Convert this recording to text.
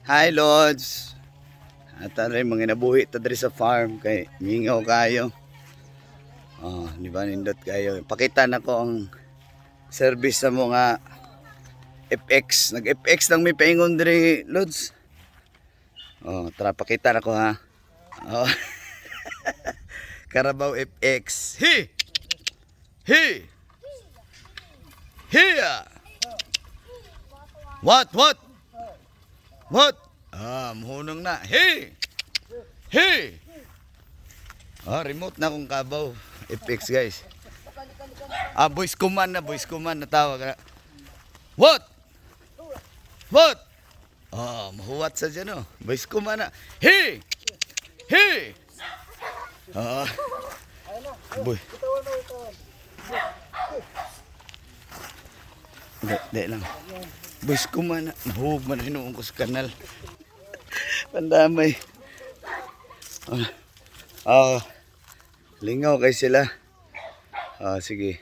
Hi, Lods. At rin mga nabuhi ta diri sa farm kay mingaw kayo. Oh, di ba nindot kayo? Pakita na ko ang service sa mga FX. Nag-FX lang may paingon diri, Lods. Oh, tara, pakita na ko ha. Oh. Carabao FX. Hi! Hi! Hiya! What? What? What? Ah, muhunong na. Hey! Hey! Ah, remote na akong kabaw. FX, guys. Ah, voice command na, voice command na tawag na. What? What? Ah, mahuwat sa dyan, oh. Voice command na. Hey! Hey! Ah. Boy. Di, di lang. Voice command na. Mahug man hinuon ko sa kanal. Pandamay. Ah, ah, lingaw kay sila. Ah, sige.